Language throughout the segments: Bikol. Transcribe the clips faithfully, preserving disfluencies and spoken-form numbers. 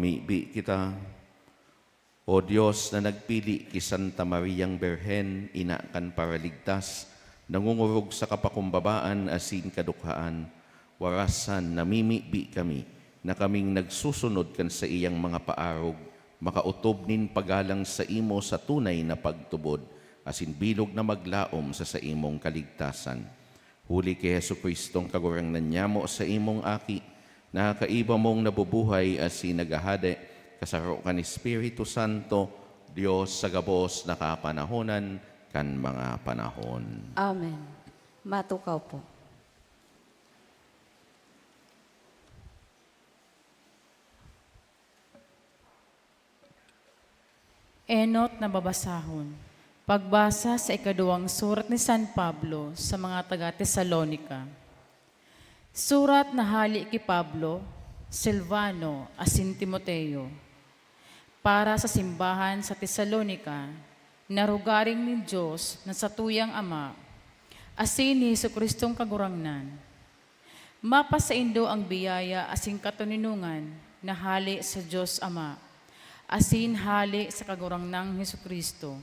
Mibi kita, O Dios na nagpili ki Santa Mariang Birhen, ina kan Paraligtas, nangungorog sa kapakumbabaan asin kadukhaan, warasan namimibi kami na kaming nagsusunod kan saiyang mga paarog, makaotob nin pagalang saimo sa tunay na pagtubod, asin bilog na maglaom sa saimong kaligtasan. Huli ki Jesu-Cristong Kagurangnan nyamo, saimong Aki, na kaiba mong nabubuhay asin naghahade, kasaro kan Espiritu Santo, Dios sa gabos na kapanahonan kan mga panahon. Amen. Matukaw po. Enot na babasahon. Pagbasa sa ikaduwang surat ni San Pablo sa mga taga Tesalonica. Surat na hale ki Pablo, Silvano, asin Timoteo, para sa simbahan sa Tesalonica, na rogaring nin Dios na satuyang Ama, asin ni Jesu-Cristong Kagurangnan. Mapasaindo an biyaya asin katoninongan na hale sa Dios Ama, asin hale sa Kagurangnan Jesu-Cristo.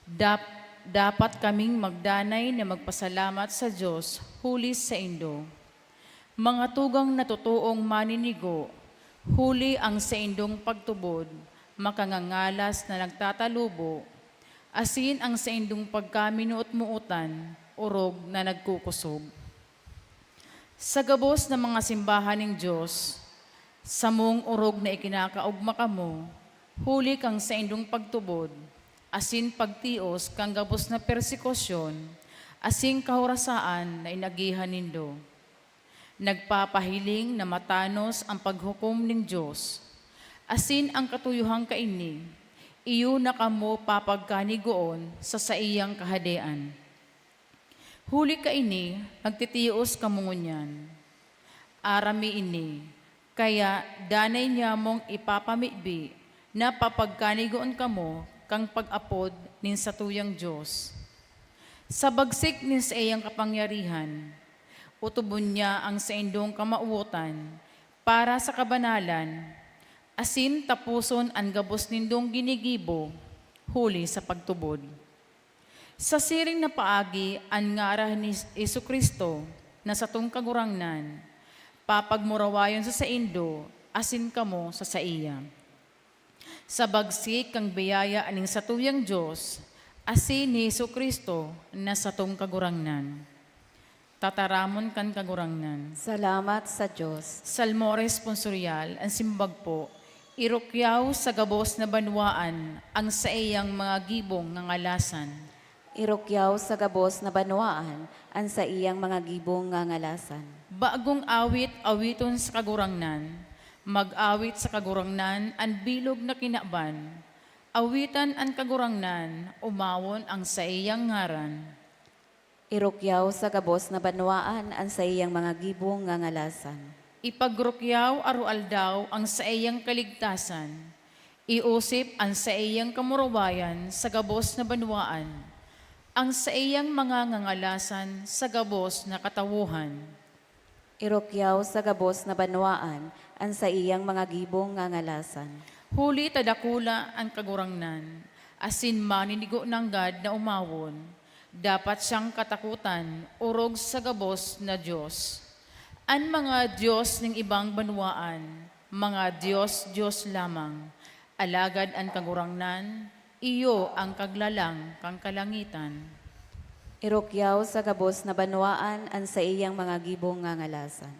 Dap-, dapat kaming magdanay na magpasalamat sa Dios huli saindo, mga tugang na totoong maninigo, huli ang saindong pagtubod makangangalas na nagtatalubo, asin ang saindong pagkaminoot-mootan orog na nagkukosog. Sa gabos na mga simbahan nin Dios, samong orog na ikinakaogma kamo, huli kan saindong pagtubod, asin pagtios kan gabos na persekusyon asin kahorasaan na inagihan nindo. Nagpapahiling na matanos an paghukom nin Dios, asin an katuyohan kaini, iyo na kamo papagkanigoon sa saiyang Kahadean. Huli kaini, nagtitios kamo ngunyan. Aram mi ini, kaya danay nyamong ipapamibi na papagkanigoon kamo kan pag-apod nin satuyang Dios. Sa bagsik nin saiyang kapangyarihan, otobon niya an saindong kamawotan para sa kabanalan, asin taposon an gabos nindong ginigibo huli sa pagtubod. Sa siring na paagi, an ngaran ni Jesu-Cristo na satong Kagurangnan, papagmurawayon sa saindo asin kamo sa saiya. Sa bagsik kan biyaya nin satuyang Dios asin ni Jesu-Cristo na satong Kagurangnan. Tataramon kan Kagurangnan. Salamat sa Dios. Salmo Responsorial, an simbag po, irukyaw sa gabos na banwaan an saiyang mga gibong ngangalasan. Irukyaw sa gabos na banwaan an saiyang mga gibong ngangalasan. Bagong awit, awiton sa Kagurangnan. Mag-awit sa Kagurangnan an bilog na kinaban. Awitan an Kagurangnan, omawon an saiyang ngaran. Irukyaw sa gabos na banwaan an saiyang mga gibong ngangalasan. Ipagrukyaw aroaldaw an saiyang kaligtasan. Iosip an saiyang kamurawayan sa gabos na banwaan, an saiyang mga ngangalasan sa gabos na katawohan. Irukyaw sa gabos na banwaan an saiyang mga gibong ngangalasan. Huli ta dakula an Kagurangnan, asin maninigo nanggad na omawon. Dapat siyang katakotan, orog sa gabos na Dios. An mga dios nin ibang banwaan, mga dios-dios lamang, alagad an Kagurangnan, iyo an Kaglalang kan kalangitan. Irukyaw sa gabos na banwaan an saiyang mga gibong ngangalasan.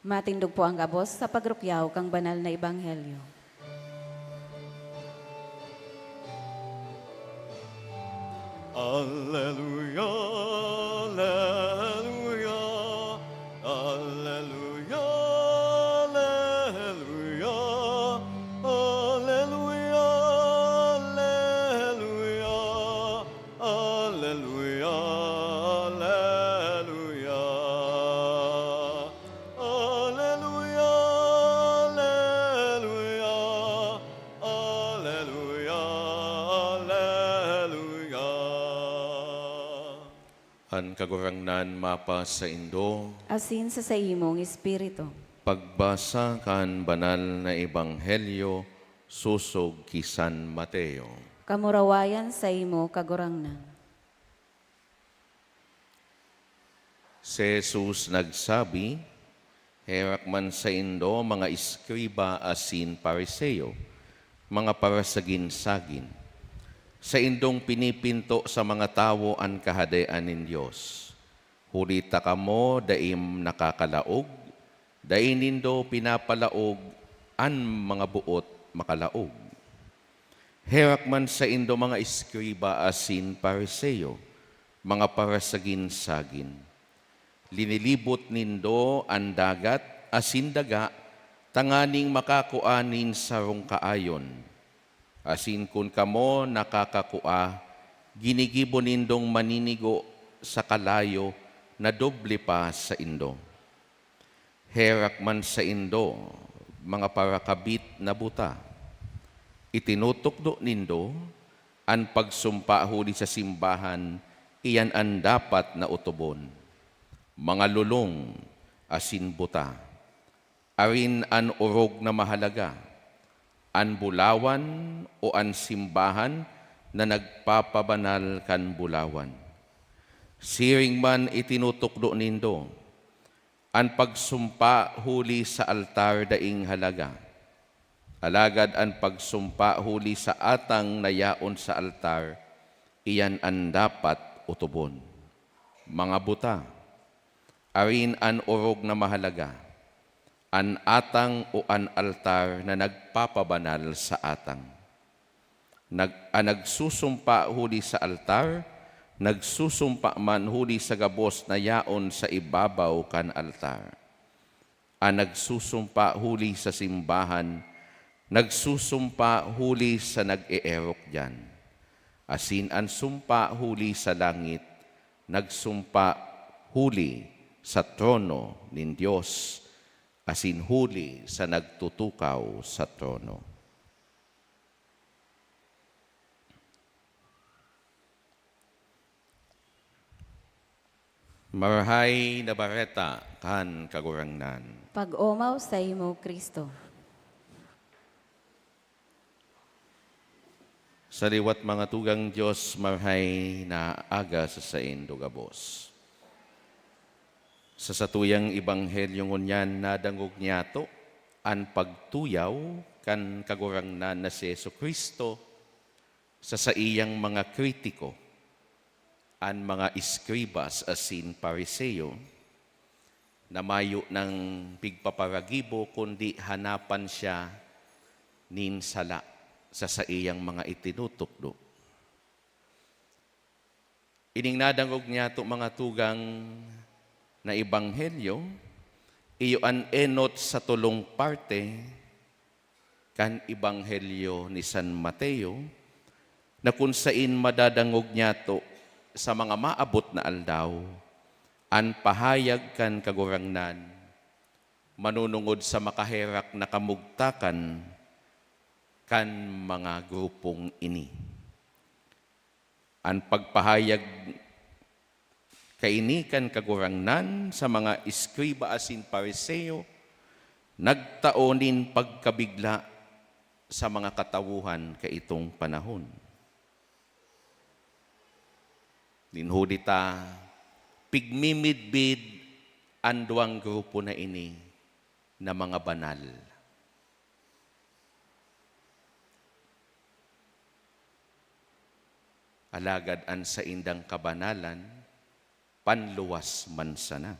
Matindog po ang gabos sa pagrukyaw kan banal na ebanghelyo. Alleluia, alleluia, alleluia, alleluia, alleluia, alleluia, alleluia, alleluia. Alleluia, alleluia, alleluia, alleluia. An Kagurangnan mapasaindo. Asin sa saimong espiritu. Pagbasa kan Banal na Ebanghelyo sosog ki San Mateo. Kamurawayan saimo, Kagurangnan. Si Jesus nagsabi, "Herak man saindo, mga eskriba asin Fariseo, mga parasagin-sagin! Saindong pinipinto sa mga tawo an Kahadean nin Dios, huli ta kamo dai nakakalaog, dai nindo pinapalaog an mga boot makalaog. Herak man saindo, mga eskriba asin Fariseo, mga parasagin-sagin! Linilibot nindo an dagat asin daga tanganing makakua nin sarong kaayon. Asin kun kamo nakakakua, ginigibo nindong maninigo sa kalayo na doble pa saindo. Herak man saindo, mga parakabit na buta! Itinutukdo nindo an pagsumpa huli sa simbahan, iyan an dapat na otobon. Mga lolong asin buta! Arin an orog na mahalaga, an bulawan o an simbahan na nagpapabanal kan bulawan? Siring man, itinutukdo nindo an pagsumpa huli sa altar daing halaga, alagad an pagsumpa huli sa atang na yaon sa altar, iyan an dapat otobon. Mga buta! Arin an orog na mahalaga, an atang o an altar na nagpapabanal sa atang? Nag-, an nagsusumpa huli sa altar, nagsusumpa man huli sa gabos na yaon sa ibabaw kan altar. An nagsusumpa huli sa simbahan, nagsusumpa huli sa nag-eerok diyan. Asin an sumpa huli sa langit, nagsumpa huli sa trono nin Dios, asin huli sa nagtutukaw sa trono." Marahay na Bareta kan Kagurangnan. Pag-omaw saimo, Cristo. Sa liwat, mga tugang, Dios, marahay na aga sa saindo gabos. Sa satuyang ebanghelyo ngunyan, nadangog niyato an pagtuyaw kan Kagurangnan na si Jesu-Cristo sa saiyang mga kritiko, an mga eskribas asin Fariseo, na mayo nang pigpaparagibo kundi hanapan siya nin sala sa saiyang mga itinutukdo. Ining nadangog niyato, mga tugang, na ebanghelyo, iyo an enot sa tolong parte kan Ebanghelyo ni San Mateo, na kun saen madadangog niyato sa mga maabot na aldaw an pahayag kan Kagurangnan manunungod sa makaherak na kamugtakan kan mga grupong ini. An pagpahayag kaini kan Kagurangnan sa mga eskriba asin Fariseo nagtao nin pagkabigla sa mga katawuhan kaitong panahon. Nin huli ta, pigmimidbid an duwang grupo na ini na mga banal. Alagad an saindang kabanalan, panluwas man sana.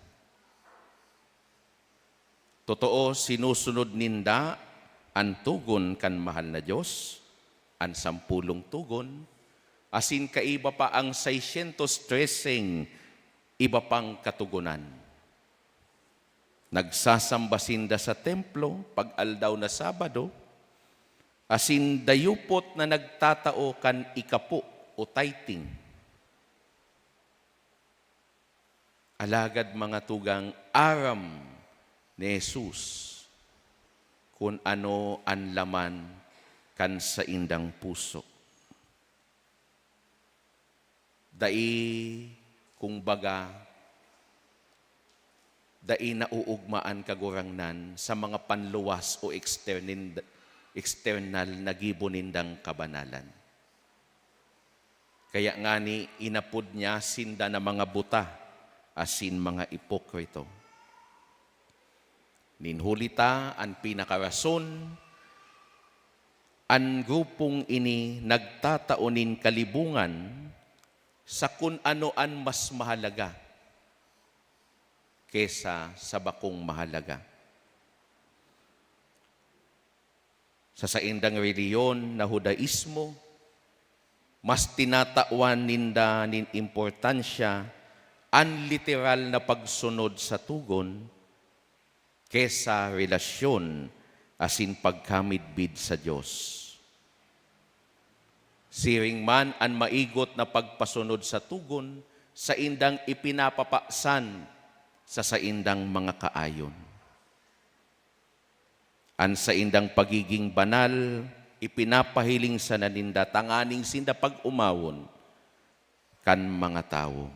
Totoo, sinusunod ninda an togon kan mahal na Dios, an sampolong togon, asin kaiba pa an seiscientos treseng iba pang katogonan. Nagsasamba sinda sa templo pag aldaw na Sabado, asin dayupot na nagtatao kan ikapo o tithing. Alagad, mga tugang, aram ni Jesus kun ano an laman kan saindang puso. Dai, kung baga, dai nauugma an Kagurangnan sa mga panluwas o externin-, external na gibo nindang kabanalan. Kaya ngani, inapod niya sinda na mga buta asin mga ipokrito. Nin huli ta, an pinakarason, an grupong ini nagtatao nin kalibongan sa kun ano an mas mahalaga kesa sa bakong mahalaga. Sa saindang relihiyon na Judaismo, mas tinatawan ninda nin importansya an literal na pagsunod sa togon kesa relasyon asin pagkamidbid sa Dios. Siring man, an maigot na pagpasunod sa togon saindang ipinapapasan sa saindang mga kaayon. An saindang pagiging banal, ipinapahiling sana ninda tanganing sinda pag-omawon kan mga tawo,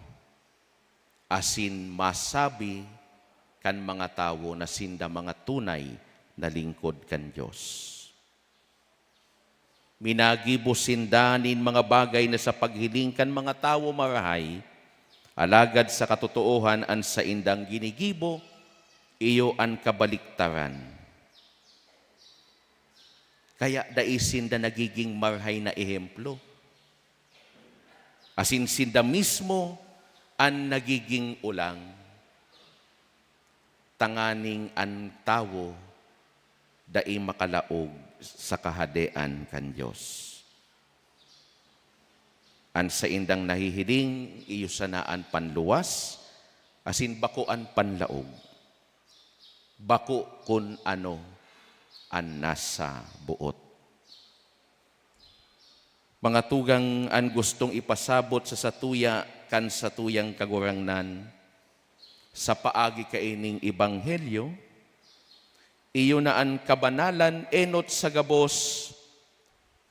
asin masabi kan mga tawo na sinda mga tunay na lingkod kan Dios. Minagibo sinda nin mga bagay na sa paghiling kan mga tawo marahay, alagad sa katotoohan an saindang ginigibo iyo an kabaliktaran. Kaya dai sinda nagiging marahay na ehemplo, asin sinda mismo an nagiging olang, tanganing an tawo dai makalaog sa Kahadean kan Dios. An saindang nahihiling, iyo sana an panluwas, asin bako an panlaog. Bako kun ano an nasa boot. Mga tugang, an gustong ipasabot sa satuya kan satuyang Kagurangnan sa paagi kaining ebanghelyo, iyo na an kabanalan enot sa gabos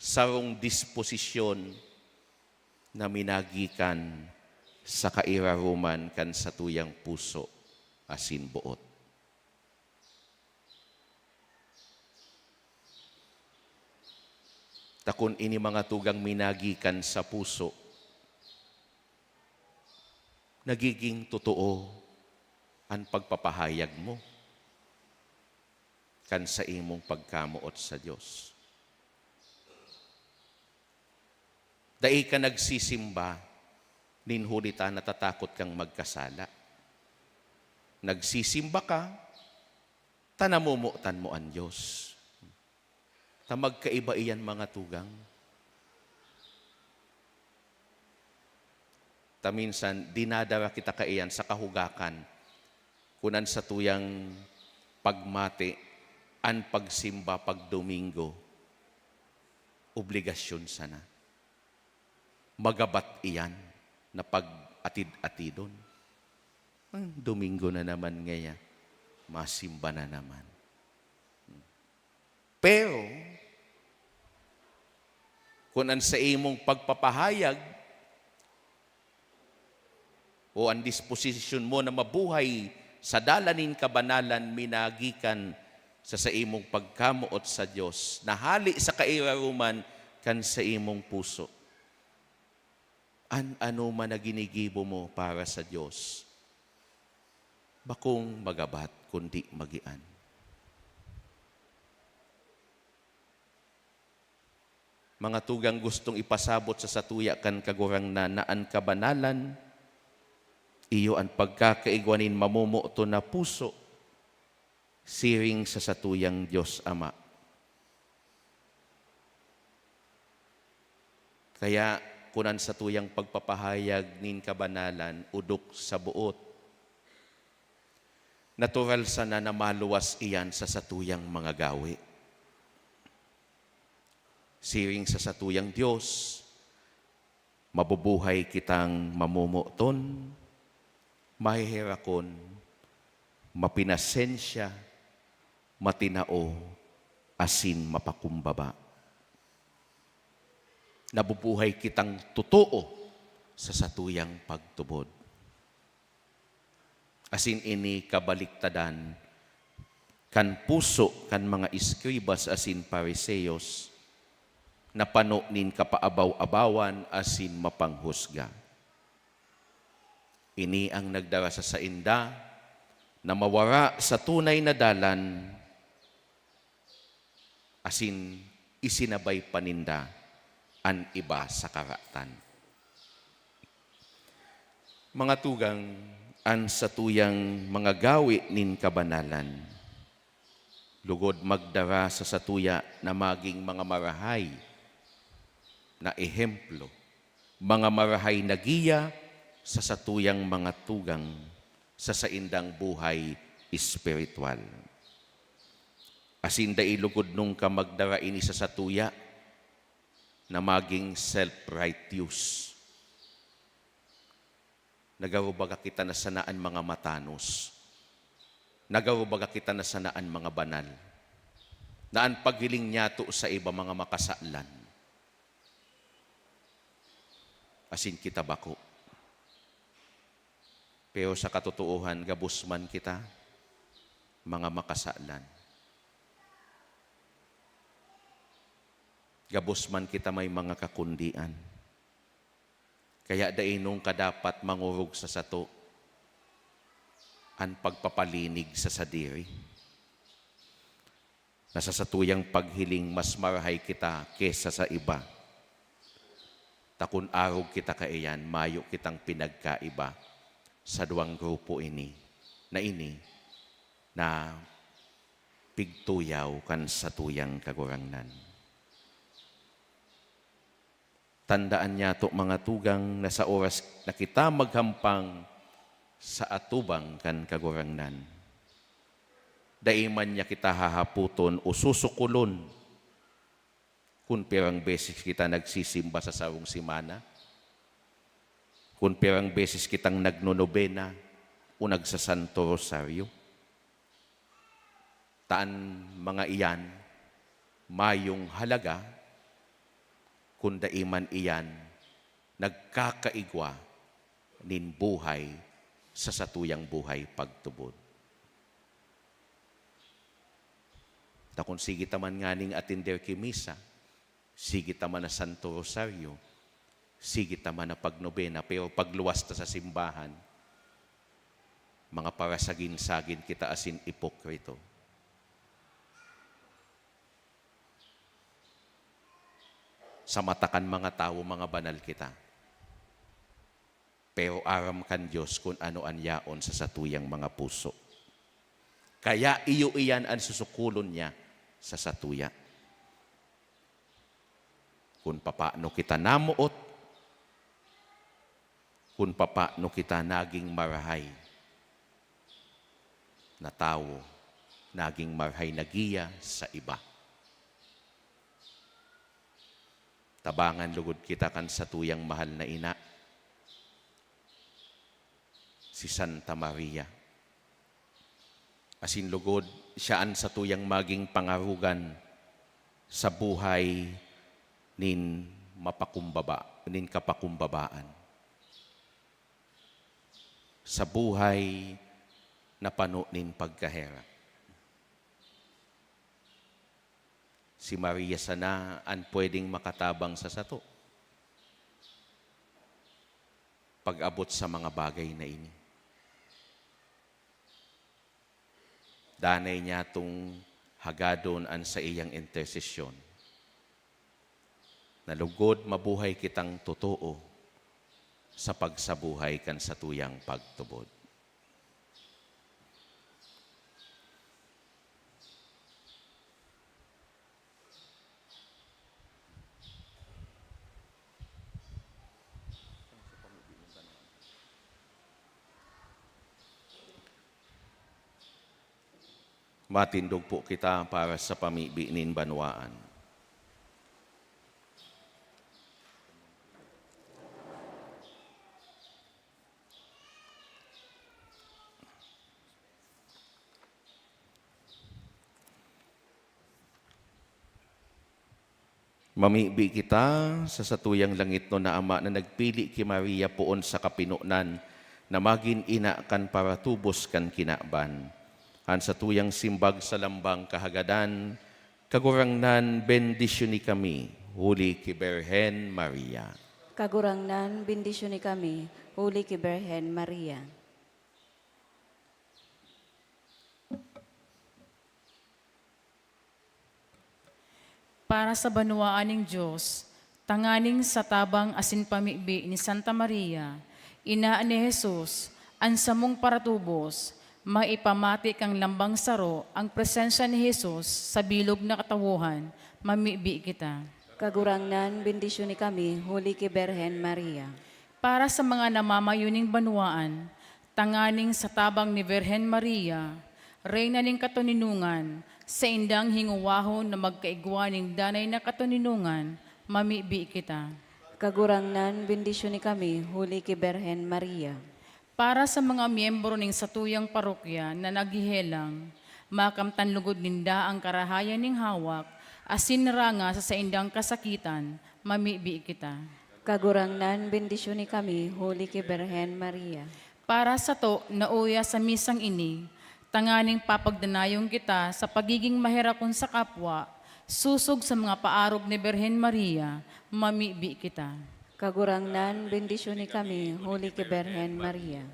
sarong disposisyon na minagikan sa kairaroman kan satuyang puso asin boot. Ta kun ini mga tugang minagikan sa puso, nagiging totoo an pagpapahayag mo kan saimong pagkamoot sa Dios. Dai ka nagsisimba nin huli ta natatakot kang magkasala. Nagsisimba ka ta namomotan mo an Dios. Ta magkaiba iyan, mga tugang. Ta minsan, dinadara kita kaiyan sa kahugakan, kun an satuyang pagmati, an pagsimba pag Domingo, obligasyon sana. Magabat iyan na pag-atid-atidon. Ang Domingo na naman ngaya, masimba na naman. Pero, kun an saimong pagpapahayag o an disposisyon mo na mabuhay sa dalan nin kabanalan minagikan sa saimong pagkamoot sa Dios, na hali sa kairaroman kan saimong puso, an anoman na ginigibo mo para sa Dios, bakong magabat, kundi magian. Mga tugang, gustong ipasabot sa satuya kan Kagurangnan na an kabanalan, iyo an pagkakaigwa nin mamomoton na puso siring sa satuyang Dios Ama. Kaya, kun an satuyang pagpapahayag nin kabanalan odok sa boot, natural sana na maluwas iyan sa satuyang mga gawe. Siring sa satuyang Dios, mabubuhay kitang mamomoton, maheherakon, mapinasensya, matinao, asin mapakumbaba. Nabubuhay kitang totoo sa satuyang pagtubod. asin ini kabaliktadan kan puso kan mga eskribas asin Fariseos, na pano nin kapaabaw-abawan asin mapanghusga. Ini ang nagdara sa sainda na mawara sa tunay na dalan asin isinabay pa ninda an iba sa karatan. Mga tugang, an satuyang mga gawe nin kabanalan lugod magdara sa satuya na magin mga marahay na ehemplo, mga marahay na giya sa satuyang mga tugang sa saindang buhay espiritual. Asin dai lugod nungka magdara ini sa satuya na magin self-righteous. Nagarubaga kita na sana an mga matanos. Nagarubaga kita na sana an mga banal. Na an paghiling niyato sa iba, mga makasalan. Asin kita bako. Pero sa katotoohan, gabos man kita, mga makasalan. Gabos man kita may mga kakundian. Kaya dai nungka dapat mangorog sa sato an pagpapalinig sa sadiri. Na sa satuyang paghiling mas marahay kita kesa sa iba. Ta kun arog kita kaiyan, mayo kitang pinagkaiba sa duwang grupo ini, na ini na pigtuyaw kan satuyang Kagurangnan. Tandaan niyato, mga tugang, na sa oras na kita maghampang sa atubang kan Kagurangnan, dai man niya kita hahapoton o susukolon kun pirang beses kita nagsisimba sa sarong semana, kun pirang beses kitang nagnonobena o nagsasanto rosaryo. Ta an mga iyan mayong halaga, kun dai man iyan nagkakaigwa nin buhay sa satuyang buhay pagtubod. Ta kun sige ta man nganing atender ki misa, sige ta man na Santo Rosario, sige ta man na pagnobena, pero pagluwas ta sa simbahan, mga parasagin-sagin kita asin ipokrito. Sa mata kan mga tawo, mga banal kita. Pero aram kan Dios kun ano an yaon sa satuyang mga puso. Kaya iyo iyan an susukolon niya sa satuya. Kun papaano kita namoot, kun papaano kita naging marahay na tawo, naging marahay na giya sa iba. Tabangan lugod kita kan satuyang mahal na ina, si Santa Maria. Asin lugod, siya an satuyang maging pangarogan sa buhay nin mapakumbaba, nin kapakumbabaan. Sa buhay na pano nin pagkaherak. Si Maria sana an pwedeng makatabang sa sato pag-abot sa mga bagay na ini. Danay niyatong hagadon an saiyang intersesyon, na lugod mabuhay kitang totoo sa pagsabuhay kan satuyang pagtubod. Matindog po kita para sa pamibi nin banwaan. Mamibi kita sa satuyang langitnon na Ama na nagpili ki Maria poon sa kapinonan na magin ina kan paratubos kan kinaban. An satuyang simbag sa lambang kahagadan, Kagurangnan, bendisyoni kami, huli ki Birhen Maria. Kagurangnan, bendisyoni kami, huli ki Birhen Maria. Para sa banwaan nin Dios, tanganing sa tabang asin pamibi ni Santa Maria, ina ni Jesus, an samong paratubos, maipamati kan lambang saro an presensya ni Jesus sa bilog na katawohan, mamibi kita. Kagurangnan, bendisyoni kami, huli ki Birhen Maria. Para sa mga namamayo nin banwaan, tanganing sa tabang ni Birhen Maria, Reyna nin katoninongan, saindang hingowahon na magkaigwa nin danay na katoninongan, mamibi kita. Kagurangnan, bendisyoni kami, huli ki Birhen Maria. Para sa mga miyembro nin satuyang parokya na naghehelang, makamtan logod ninda an karahayan nin hawak asin naranga sa saindang kasakitan, mamibi kita. Kagurangnan, bendisyoni kami, huli ki Birhen Maria. Para sato na uya sa misang ini, tanganing papagdanayon kita sa pagiging maherakon sa kapwa, sosog sa mga paarog ni Birhen Maria, mamibi kita. Kagurangnan, bendisyoni kami, huli ki Birhen Maria.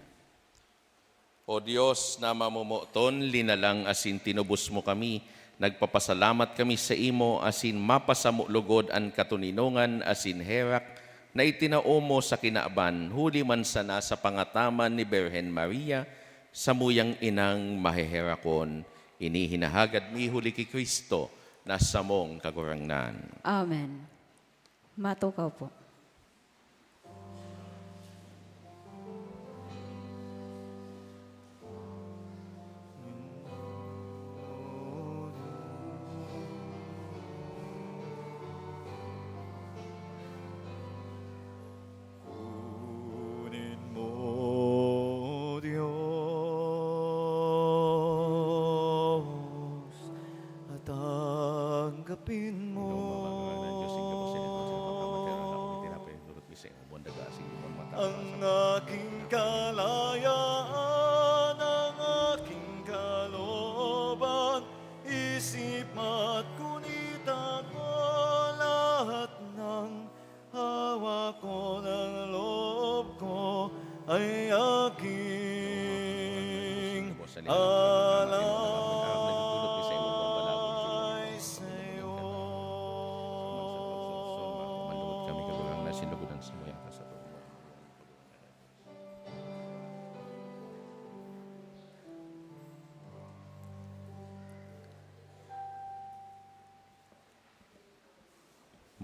O Dios na mamomoton, linalang asin tinubos mo kami. Nagpapasalamat kami saimo asin mapasamo logod an katoninongan asin herak na itinao mo sa kinaban, huli man sana sa pangataman ni Birhen Maria, samuyang inang maheherakon. Ini hinahagad mi huli ki Cristo na samong Kagurangnan. Amen. Matukaw po. Kunin mo, Dios, at tanggapin mo. Ang aking kalayaan, ang aking kalooban, isip at kunita ko, lahat ng hawak ko, ng loob ko ay aking alay sa'yo.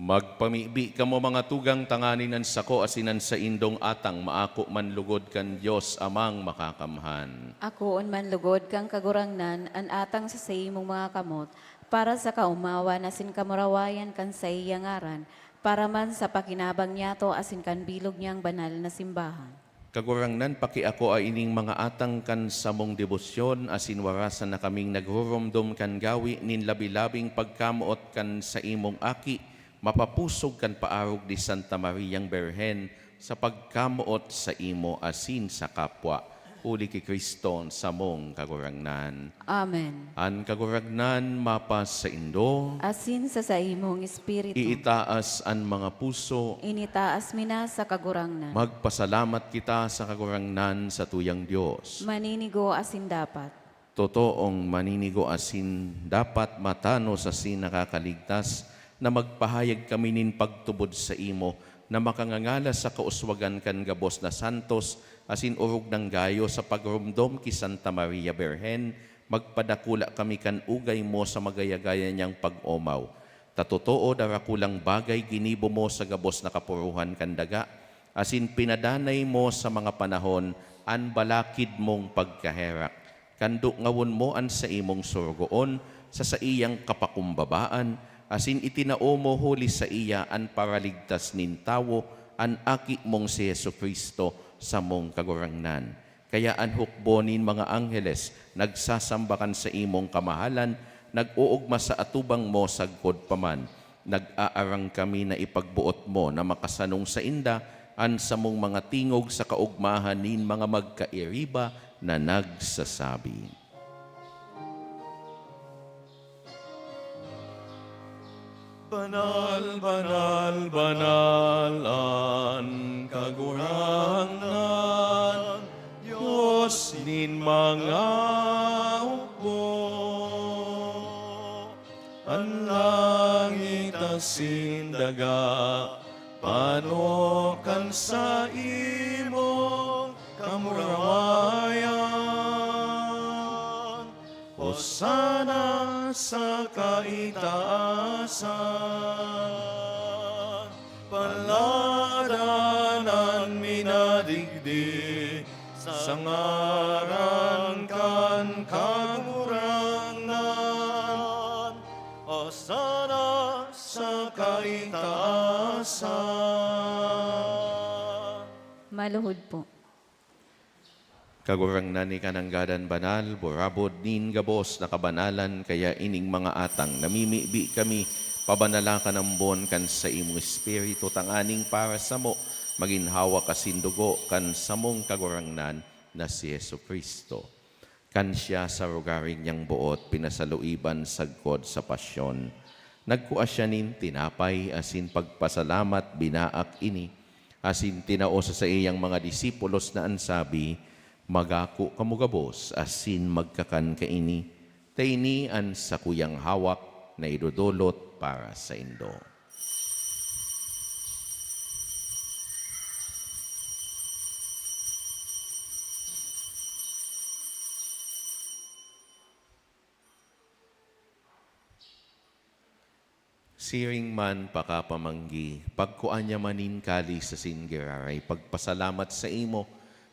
Magpamibi kamo, mga tugang, tanganing an sako asin an saindong atang maako man lugod kan Dios Amang Makakamhan. Akoon man lugod kan Kagurangnan an atang sa saimong mga kamot, para sa kaomawan asin kamurawayan kan saiyang ngaran, para man sa pakinabang niyato asin kan bilog niyang banal na simbahan. Kagurangnan, pakiakoa ining mga atang kan samong debosyon, asin warasan na kaming nagruromdom kan gawi nin labi-labing pagkamoot kan saimong Aki, mapapusog kan paarog ni Santa Mariang Birhen, sa pagkamoot saimo asin sa kapwa. Huli ki Cristo, samong Kagurangnan. Amen. An Kagurangnan mapasaindo. Asin sa saimong espiritu. Iitaas an mga puso. Initaas mi na sa Kagurangnan. Magpasalamat kita sa Kagurangnan, satuyang Dios. Maninigo asin dapat. Totoong maninigo asin dapat, matanos asin nakakaligtas, na magpahayag kami nin pagtubod saimo, na makangangalas sa kauswagan kan gabos na santos asin orog nang gayo sa pagromdom ki Santa Maria Birhen, magpadakula kami kan ugay mo sa magaya-gaya niyang pag-omaw. Ta totoo, darakulang bagay ginibo mo sa gabos na kapuruhan kan daga, asin pinadanay mo sa mga panahon an balakid mong pagkaherak. Kan dungawon mo an saimong sorogoon sa saiyang kapakumbabaan, asin itinao mo huli saiya an Paraligtas nin tawo, an Aki mong si Jesu-Cristo, samong Kagurangnan. Kaya an hukbo nin mga angheles nagsasamba kan saimong kamahalan, nag-oogma sa atubang mo sagkod pa man. Nag-aarang kami na ipagboot mo na makasanong sainda An samong mga tingog sa kaogmahan nin mga magkairiba na nagsasabi, "Banal, banal, banal an Kagurangnan, Dios nin mga hukbo. An langit asin daga panokan sa imong kamurawayan. Hosana sa kaitaasan. Paladan an minadigdi sa ngaran kan Kagurangnan. Hosana sa kaitaasan." Maluhod po. Kagurangnan, ika nanggad an banal, burabod nin gabos na kabanalan, kaya ining mga atang namimibi kami, pabanala kan ambon kan saimong Espiritu, tanganing para samo magin hawak asin dugo kan samong Kagurangnan na si Jesu-Cristo. Kan siya sa rogaring niyang boot pinasaluiban sagkod sa pasyon, nagkua siya nin tinapay asin pagpasalamat, binaak ini, asin tinao sa saiyang mga disipulos na an sabi, "Magako kamo gabos asin magkakan kaini, ta ini an sakuyang hawak na idodolot para saindo." Siring man pakapamanggi, pagkua niya man nin kalis asin giraray pagpasalamat saimo,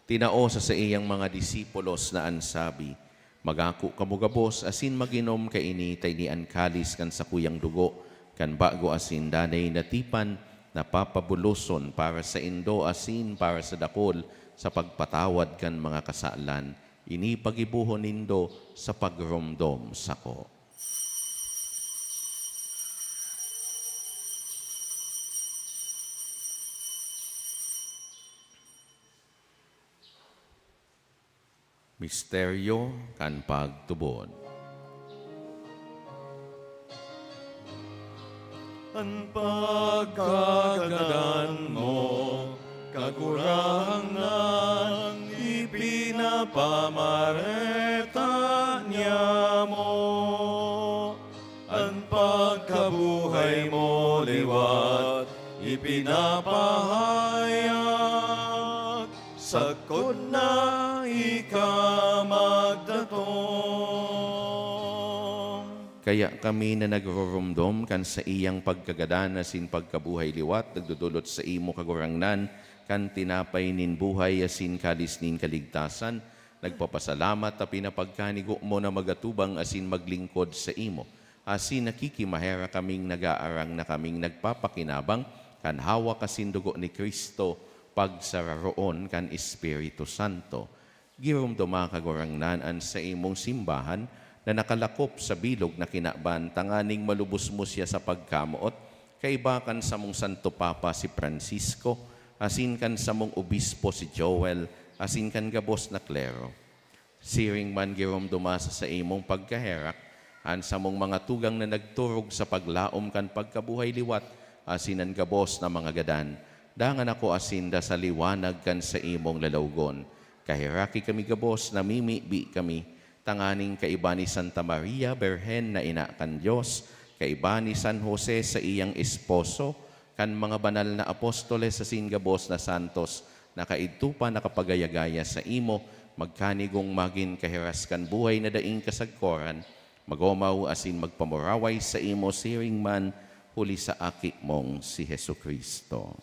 tinao sa saiyang mga disipulos na an sabi, "Magako kamo gabos asin mag-inom kaini, ta ini an kalis kan sakuyang dugo kan bago asin danay na tipan, na papabuloson para saindo asin para sa dakul sa pagpatawad kan mga kasalan. Ini paggibohon nindo sa pagromdom sako." Misteryo kan pagtubod. An pagkagadan mo, Kagurangnan, ipinapamareta niamo. An pagkabuhay mo liwat ipinapahayag, sagkod na ika magdatong. Kaya kami na nagroromdom kan saiyang pagkagadan asin pagkabuhay liwat, nagdodolot saimo, Kagurangnan, kan tinapay nin buhay asin kalis nin kaligtasan, nagpapasalamat ta pinapagkanigo mo na magatubang asin maglingkod saimo. Asin nakikimaherak kaming nag-aarang na kaming nagpapakinabang kan hawak asin dugo ni Cristo, pagsararoon kan Espiritu Santo. Giromdoma, Kagurangnan, an saimong simbahan na nakalakop sa bilog na kinaban, tanganing malubos mo siya sa pagkamoot, kaiba kan samong Santo Papa si Francisco, asin kan samong obispo si Joel, asin kan gabos na klero. Siring man, giromdoma sa saimong pagkaherak an samong mga tugang na nagturog sa paglaom kan pagkabuhay liwat asin an gabos na mga gadan. Dangan ako asinda sa liwanag kan saimong lalawgon. Kaheraki kami gabos, namimibi kami, tanganing kaiba ni Santa Maria, Birhen na ina kan Dios, kaiba ni San Jose, saiyang esposo, kan mga banal na apostoles asin gabos na santos na kaidto pa nakapagaya-gaya saimo, magkanigong magin kahiras kan buhay na daing kasagkoran, magomaw asin magpamuraway saimo siring man huli sa Aki mong si Jesu-Cristo.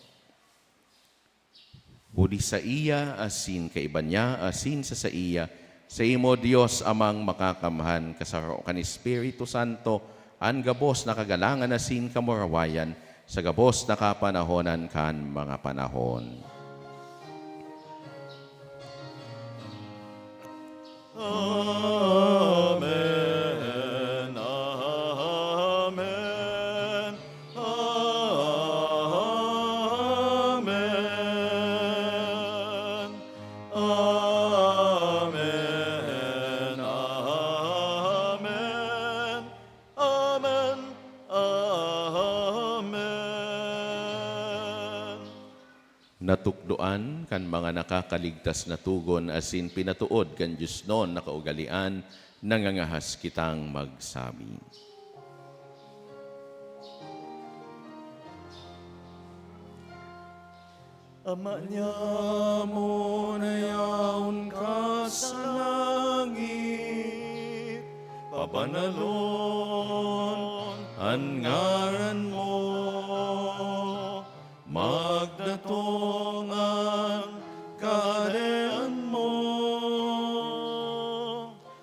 Huli saiya, asin kaiba niya, asin sa saiya, saimo, Dios Amang Makakamhan, kasaro kan Espiritu Santo, an gabos na kagalangan asin kamurawayan, sa gabos na kapanahonan kan mga panahon. Amen. Amen. Amen. Natukdoan kan mga nakakaligtas na togon asin pinatood kan diosnon na kaugalean, nangangahas kitang magsabi. Ama niamo na yaon ka sa langit, pabanalon an ngaran mo, magdatong an kahadean mo,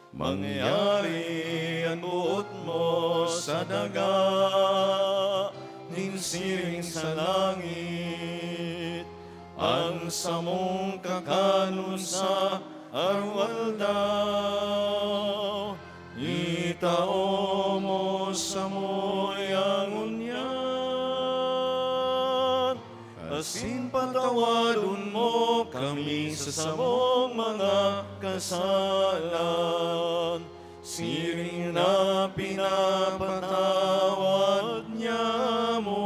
mangyari an boot mo sa daga nin siring sa langit. An samong kakanon sa arwaldaw, itao mo samo ngunyan, asin patawadon mo kami sa samong mga kasalan, siring na pinapatawad niamo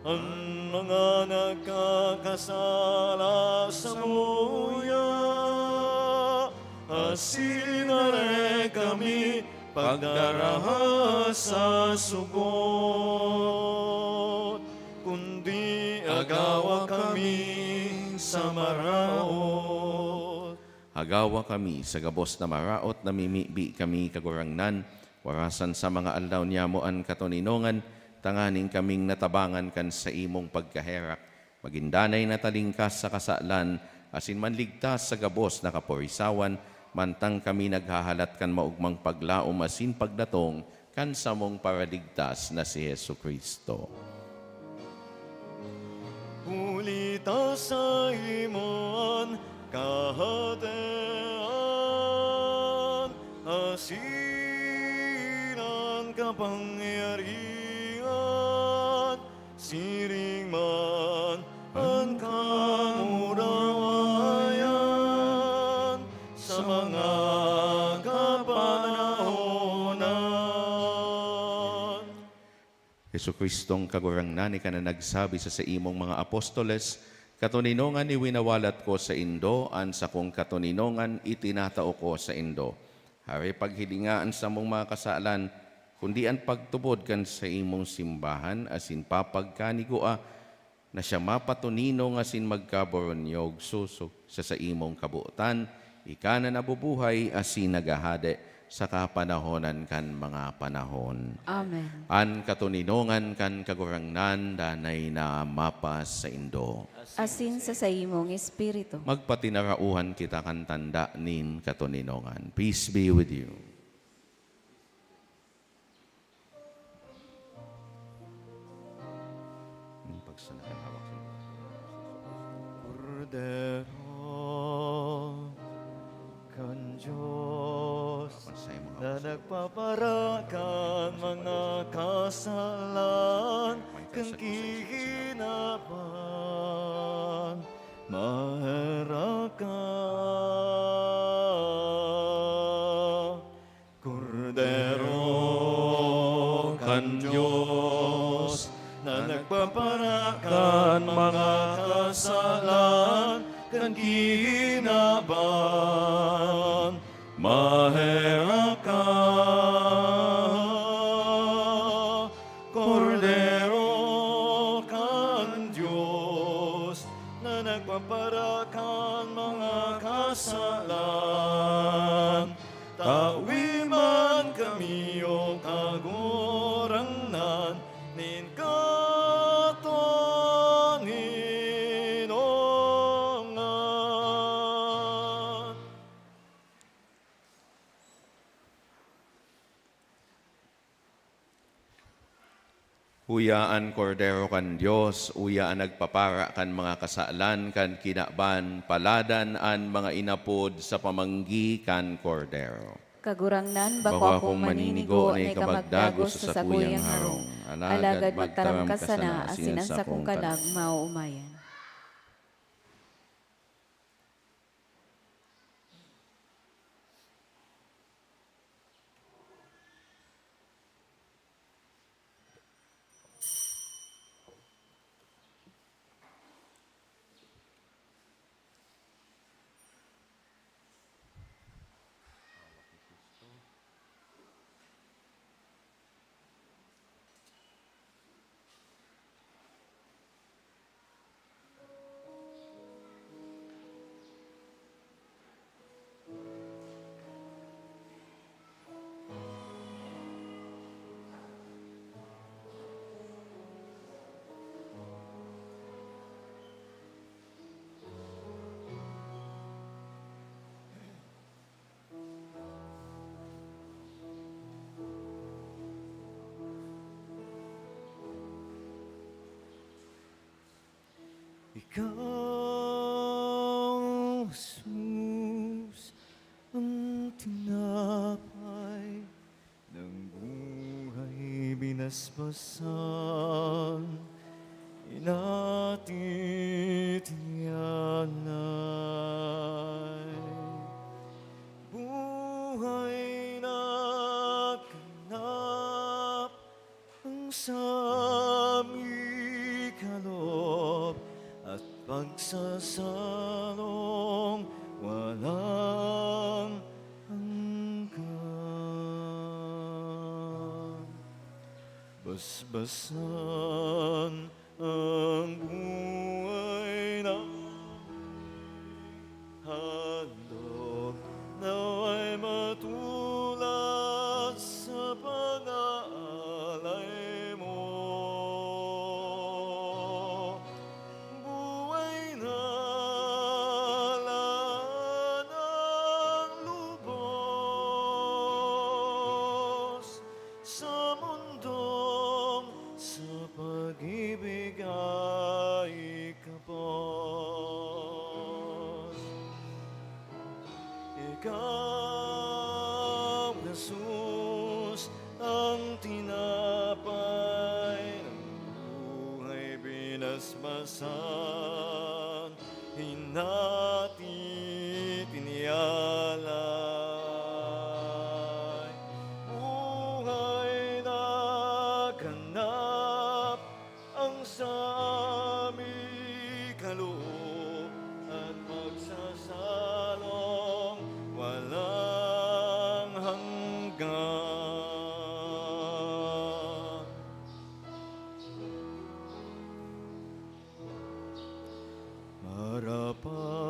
an mga nagkakasala samuya, asin dai kami pagdaraha sa sugod, kundi agawa kami sa maraot. Agawa kami sa gabos na maraot, namimibi kami, Kagurangnan, warasan sa mga aldaw niamo an katoninongan, tanganing kaming natabangan kan saimong pagkaherak, magin danay na talingkas sa kasalan, asin manligtas sa gabos na kaporisawan, mantang kami naghahalat kan maogmang paglaom asin pagdatong kan samong Paraligtas na si Jesu-Cristo. Huli ta saimo an kahadean, asin an kapangyarihan, siring man an kamurawayan sa mga kapanahonan. Jesu-Cristong Kagurangnan, ika na nagsabi sa saimong mga apostoles, "Katoninongan iwinawalat ko saindo, an sakong katoninongan itinatao ko saindo." Hare paghilinga an samong mga kasalan, kundi an pagtubod kan saimong simbahan asin papagkanigua na siya mapatoninong asin magkaboronyog sosog sa saimong kabotan, ika na nabubuhay asin naghahade sa kapanahonan kan mga panahon. Amen. An katoninongan kan Kagurangnan danay na mapasaindo. Asin sa saimong espiritu. Magpatinarauhan kita kan tanda nin katoninongan. Peace be with you. Yung pagsana kan hawak sa Kordero kan Dios, Papansay mo na nga. Nagpapara kan mga kasalan kan kikinaban, maherak ka. Kordero kan Dios, na nagpapara kan mga kasalan kan kinaban, maherak ka. Kordero kan Dios, na nagpapara kan mga kasalan, tawi man kami, O Kagurangnan, nin katoninongan. Uya an Kordero kan Dios, uya an nagpapara kan mga kasalan kan kinaban, paladan an mga inapod sa pamanggi kan Kordero. Kagurangnan, bako akong maninigo na ika magdagos sa sakuyang harong. Alagad magtaram ka sana, asin an sakong kalag maoomayan. Ikaw, Jesus, ang tinapay ng buhay binasbasan, inatitiyanay. Buhay na ganap ang saming kaloob at pagsasalong walang hanggan. Basbasan ang buhay na handog na may matulas sa pag-aalay mo. Buhay na lanang lubos sa mundong sa pag-ibig ay kapos. Ikaw, Jesus, ang tinapay ng buhay binasbasan, hinati, tinialay. Buhay na ganap ang saming kaloob at pagsasalong walang hanggan.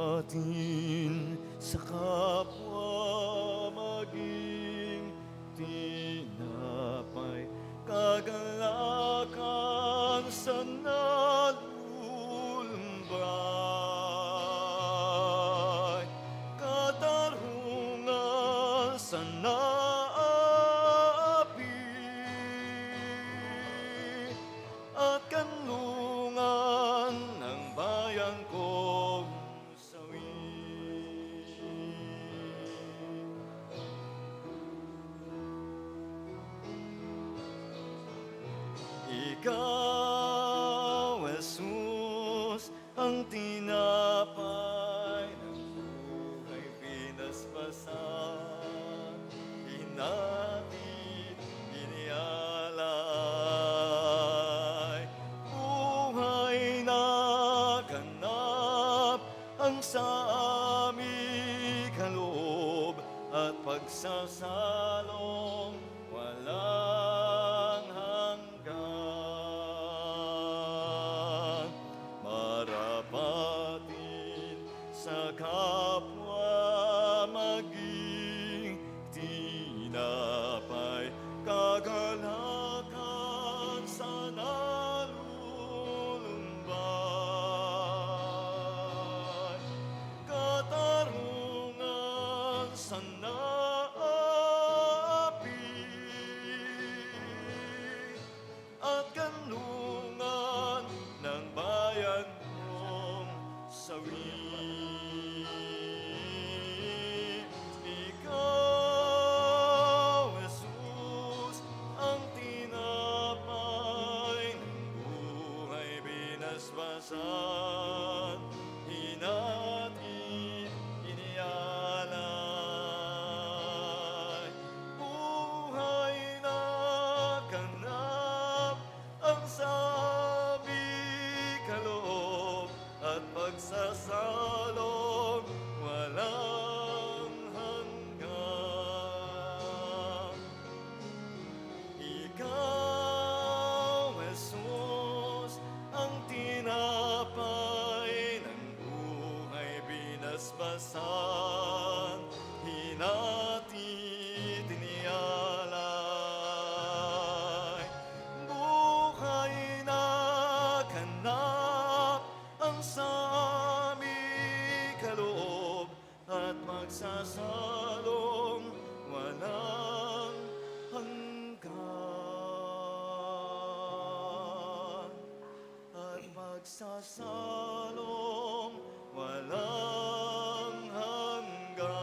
Marapatin sa kapwa maging tinapay, kagalakan sa nalulumbay, katarungan sa naapi, at kanlungan ng bayan kong sawi. Ikaw, Jesus, ang tinapay ng buhay pinaspasan, hinati, inialay, buhay na ganap ang saming kaloob at pagsasalong walang hanggan. Marapatin sa kapwa maging tinapay, kagalakan sa nalulumbay, katarungan sa naapi, at kanlungan ng bayan kong sawi. Ikaw, Jesus, ang tinapay ng buhay binasbasan, hinati, inialay, buhay na ganap ang saming kaloob at pagsasalong walang hanggan. Ikaw, Jesus, ang tinapay ng buhay binasbasan, hinati, tinialay, buhay na ganap ang saming kaloob at magsasalong walang hanggan. At pag Sa salong walang hanggan.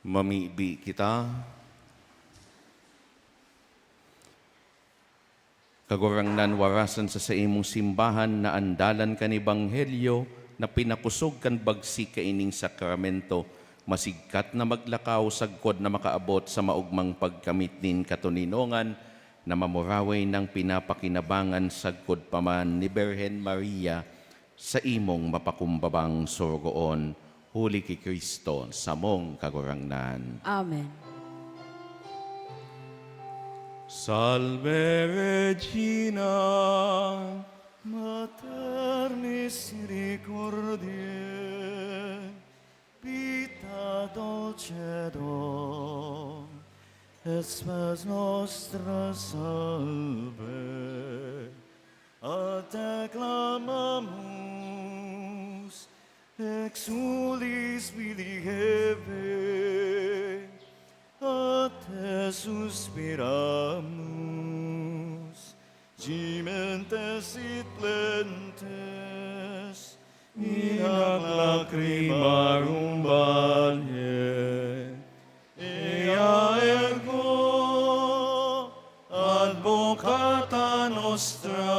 Mamibi kita. Kagurangnan, warasan sa saimong simbahan na andalan kan ebanghelyo na pinakosog kan bagsik kaining sakramento, masigkat na maglakaw sagkod na makaabot sa maogmang pagkamit nin katoninongan na mamuraway nang pinapakinabangan sagkod pa man ni Birhen Maria, saimong mapakumbabang sorogoon, huli ki Cristo, samong Kagurangnan. Amen. Salve Regina, Mater misericordiae, vita dulcedo, et spes nostra salve. A te clamamus, exulis vili Hevae, a te suspiramus, gementes et laentes in lacrimarum valle. Ea ergo advocata nostra,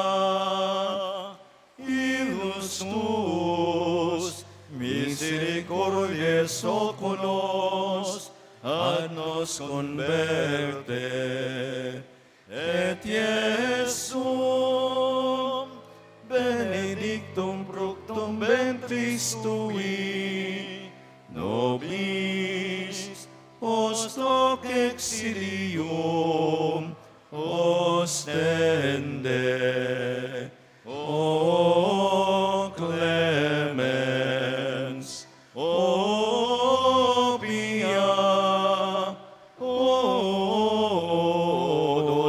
ilus tuus, misericordiae oculos, ad nos converte. Et Iesum benedictum fructum ventris tui, nobis post hoc exilium ostende. O clemens, o pia, o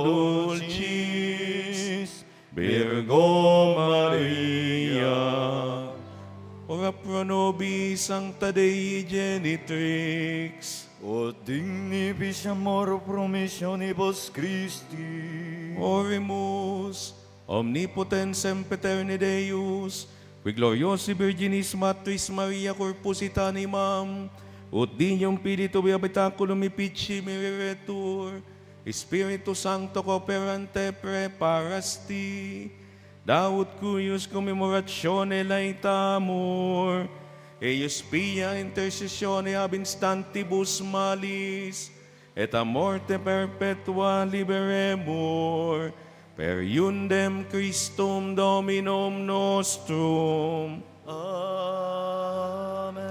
dulcis Virgo Maria. Ora pro nobis Sancta Dei Genitrix, ut dignificiamur promissionibus Christi. Oremus. Omnipotens sempiterni Deus, qui gloriosae Virginis Matris Maria corpus et animam, ut Deum Filii tuae habitaculum effici mereretur, Spiritu Sancto cooperante, preparasti, da ut cuius commemoratione laetamur, eius pia intercessione ab instantibus malis, et a morte perpetua liberemur, per eundem Christum Dominum nostrum. Amen.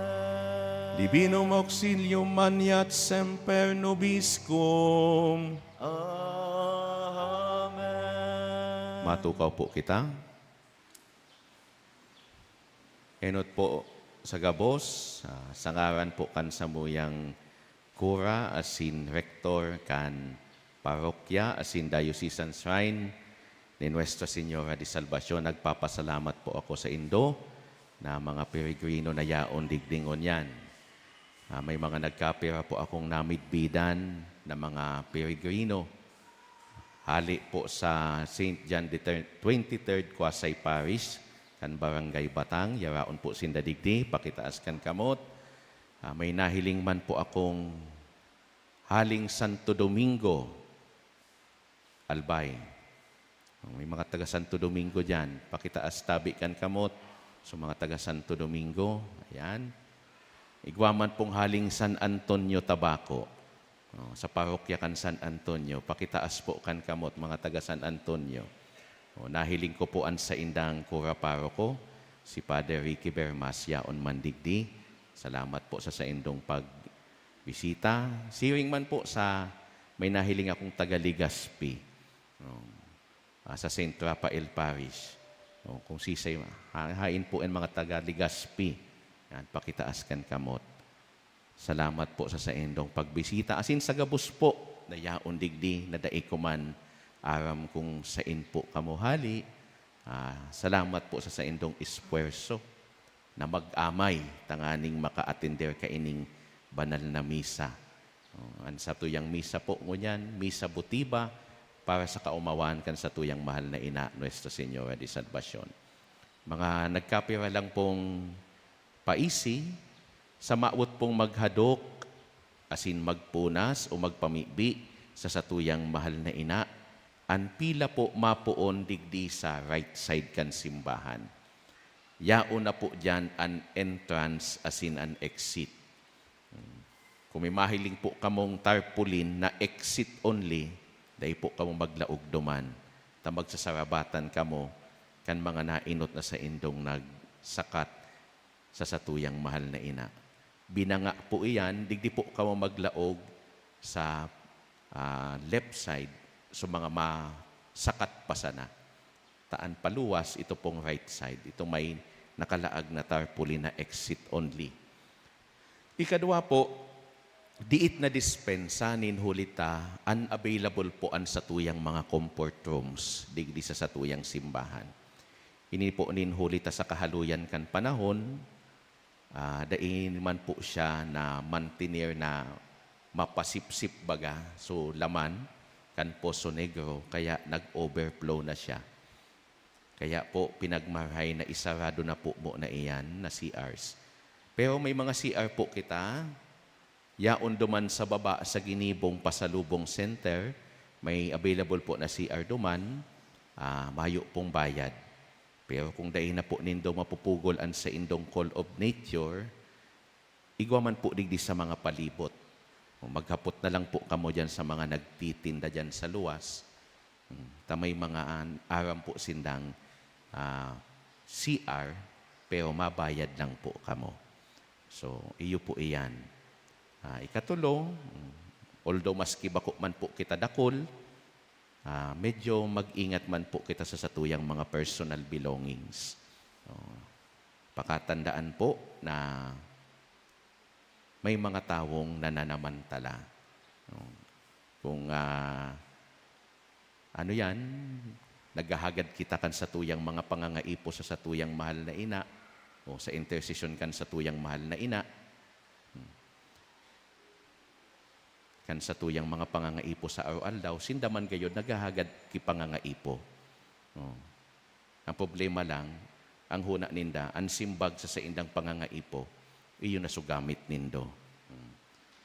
Divinum auxilium maneat semper nobiscum. Amen. Matukaw po kita. Enot po sa gabos, ah, sa ngaran po kan samuyang kura asin rektor kan parokya asin diocesan shrine ni Nuestra Señora de Salvacion, nagpapasalamat po ako sa indo na mga peregrino na yaon digdi ngunyan. Ah, may mga nagkapira po akong namidbidan na mga peregrino. Hali po sa Saint John the Thir-, twenty-third Quasi Parish, kan Barangay Batang, yaraon po sinda digdi, pakitaas kan kamot. Ah, may nahiling man po akong haling Santo Domingo, Albay. May mga taga Santo Domingo diyan, pakitaas tabi kan kamot sa mga taga Santo Domingo. Ayan. Igwa man pong haling San Antonio, Tabaco. Oh, sa parokya kan San Antonio, pakitaas po kan kamot, mga taga San Antonio. Oh, nahiling ko po an saindang kura paroko, si Father Ricky Bermas, yaon man digdi. Salamat po sa saindong pagbisita. Siring man po sa may nahiling akong taga Legazpi. Oh, ah, sa Saint Raphael Parish. Oh, kung sisay, ha-, hain po an mga taga Legazpi. Yan, pakitaas kan kamot. Salamat po sa saindong pagbisita. Asin sa gabos po na yaon digdi na dai ko man aram kung sain po kamo hali. Ah, salamat po sa saindong esfuerso na mag-amay tanganing maka-atender kaining banal na misa. Oh, an satuyang misa po ngunyan, misa votiva para sa kaomawan kan satuyang mahal na ina, Nuestra Señora de Salvacion. Mga nagkapira lang pong paisi, sa mawot pong maghadok asin magpunas o magpamibi sa satuyang mahal na ina, an pila po mapoon digdi sa right side kan simbahan. Yaon na po diyan an entrance asin an exit. Hmm. Kung may mahiling po kamong tarpaulin na exit only, dai po kamo maglaog duman, ta magsasarabatan kamo kan mga naenot na saindong nagsakat sa satuyang mahal na ina. Binanga po iyan, digdi po kamo maglaog sa, ah, left side, sa mga masakat pa sana. Ta an paluwas, ito pong right side, itong may nakalaag na tarpaulin na exit only. Ikadwa po, diit na dispensa nin huli ta unavailable po an satuyang mga comfort rooms digdi sa satuyang simbahan. Ini po nin huli ta sa kahaluyan kan panahon, ah, dai man po siya na-mantener na mapasipsip baga, so laman kan Poso Negro, kaya nag-overflow na siya. Kaya po, pinagmarahay na isarado na po muna iyan na C Rs. Pero may mga C R po kita, yaon duman sa baba sa ginibong pasalubong center, may available po na C R duman, ah, mayo pong bayad. Pero kung dai na po nindo mapupugol an saindong call of nature, igwa man po digdi sa mga palibot. O maghapot na lang po kamo diyan sa mga nagtitinda diyan sa luwas. Hmm, ta may mga an-, aram po sindang, ah, C R, pero mabayad lang po kamo. So, iyo po iyan. Ah, ikatulo, hmm, although maski bako man po kita dakul, ah, medyo mag-ingat man po kita sa satuyang mga personal belongings. Oh, pakatandaan po na may mga tawong nananamantala. Oh, kung, ah, ano yan, naghahagad kita kan satuyang mga pangangaipo sa satuyang mahal na ina, o sa intersesyon kan satuyang mahal na ina, hmm, kan satuyang mga pangangaipo sa aroaldaw, sinda man gayod naghahagad ki pangangaipo. Oh. Ang problema lang, ang hona ninda, an simbag sa saindang pangangaipo, iyo na so gamit nindo. Hmm.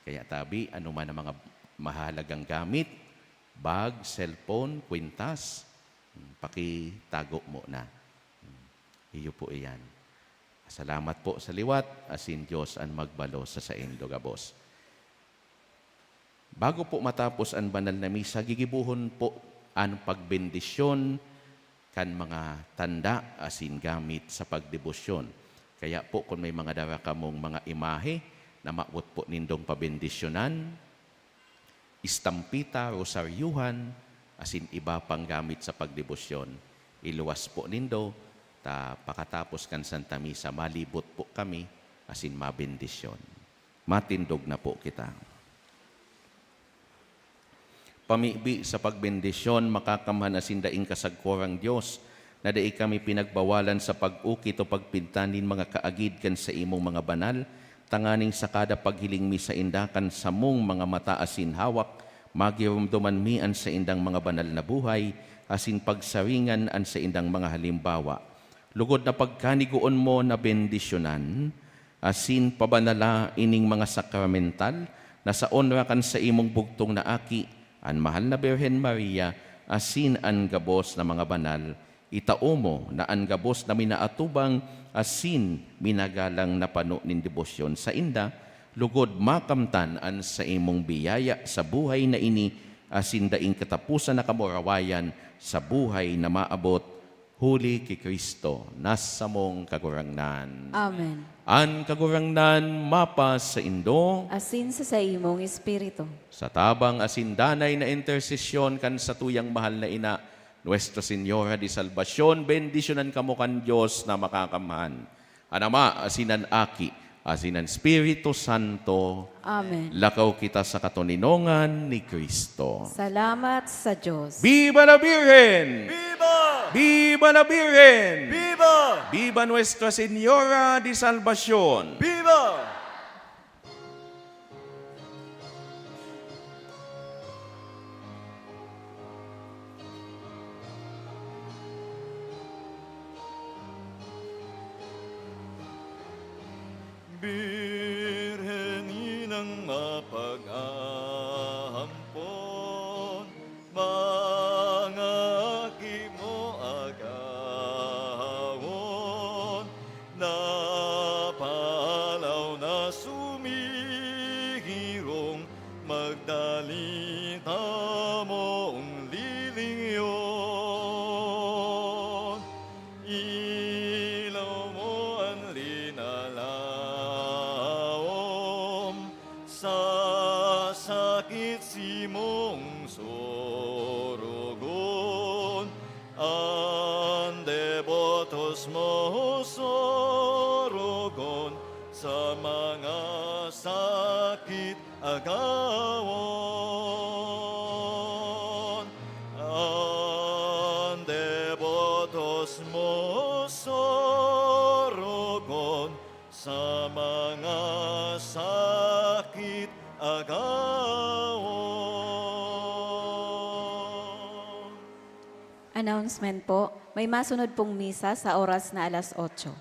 Kaya tabi, ano man ang mga mahalagang gamit, bag, cellphone, kwintas, hmm, pakitago mo na. Hmm. Iyo po iyan. Salamat po sa liwat, asin Dios an magbalo sa saindo gabos. Bago po matapos an banal na misa, gigibohon po an pagbendisyon kan mga tanda asin gamit sa pagdebosyon. Kaya po, kun may mga dara kamong mga imahe na mawot po nindong pabendisyonan, istampita, rosaryuhan, asin iba pang gamit sa pagdebosyon, iluwas po nindo, ta pakatapos kan Santa Misa, malibot po kami asin mabendisyon. Matindog na po kita. Pamibi sa pagbendisyon, makakamhan asin daing kasagkorang Dios, na dai kami pinagbawalan sa pag-ukit o pagpinta nin mga kaagid kan saimong mga banal, tanganing sa kada paghiling mi sainda kan samong mga mata asin hawak, magiromdoman mi an saindang mga banal na buhay, asin pagsaringan an saindang mga halimbawa. Lugod na pagkanigoon mo na bendisyonan, asin pabanala ining mga sakramental na sa onra kan saimong bugtong na Aki, an Mahal na Birhen Maria, asin an gabos na mga banal, itao mo na an gabos na minaatubang asin minagalang na pano nin debosyon sainda Lugod makamtan an saimong biyaya sa buhay na ini asin daing kataposan na kamurawayan sa buhay na maabot, huli ki Cristo na samong Kagurangnan. Amen. An Kagurangnan mapa saindo. Asin sa saimong espiritu. Sa tabang asin danay na intersesyon kan satuyang mahal na Ina, Nuestra Señora de Salvacion, bendisyonan kamo kan Dios na Makakamhan, an Ama, asin an Aki, asin an Espiritu Santo. Amen. Lakaw kita sa katoninongan ni Cristo. Salamat sa Dios. Viva la Virgen! Viva! Viva la Virgen! Viva! Viva Nuestra Señora de Salvacion! Viva! Birhen Inang mapag-ahampon, mga aki mo agawon, napalaw na sumihirong, magdali tamong lilingyon. Ilaw mo an linalaom, sa sakit simong sorogon, an debotos mo sorogon, sa mga sakit agawon, an debotos mo sorogon, sa mga sakit agawon. Announcement po, may masunod pong misa sa oras na alas otso.